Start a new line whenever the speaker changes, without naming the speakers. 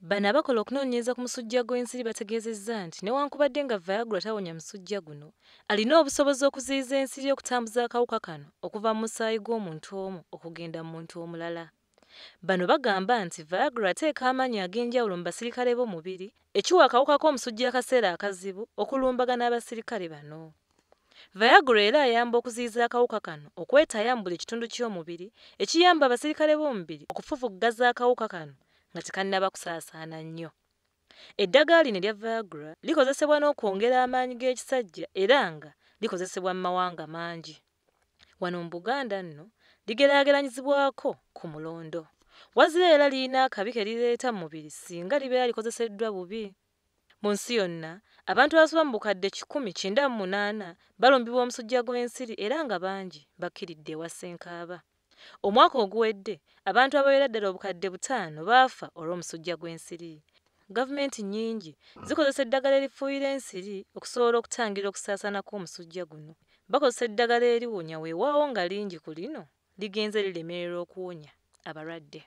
Bano abakola okunoonyereza ku musujja gw'ensiri bategeezezza nti newankubadde nga Viagra tawonya musujja guno, alina obusobozi okuziyiza ensiri okutambuza akawuka kano okuva mu musaayi gw'omuntu omu okugenda mu muntu omulala. Bano bagamba nti Viagra ateeka amaanyi ag'enjawulo mu basirikale b'omubiri ekiwa akawuka k'omusujja akaseera akazibu okulumbagana abasirikale bano. Viagra era ayamba okuziyiza akawuka kano okwetaaya mu buli kitundu ky'omubiri ekiyamba abasirikale b'omubiri okufufuggaza akawuka kano nga tekannaba kusaasaana nnyo. Eddagala lino erya Viagra likozesebwa n'okwongera amaanyi g'ekisajja era nga likozesebwa mu mawanga mangi. Wano mu Buganda nno ligeraageranyizibwako ku mulondo. Wazira era lirina akabi ke lireeta mu mubiri singa libeera likozeseddwa bubi. Mu nsi yonna, abantu abasoba mu bukadde 198 balumbibwa omusujja gw'ensiri era nga bangi bakkiridde ewa Ssenkaaba. Omwaka oguwedde, abantu abawera ddala obukadde 5 baafa olw'omusujja gw'ensiri. Gavumenti nnyingi zikozesa eddagala erifuuyira ensiri okusobola okutangira okusaasaana kw'omusujja guno. Bakozesa eddagala eriwonya weewaawo nga lingi ku lino ligenze liremererwa okuwonya abalwadde.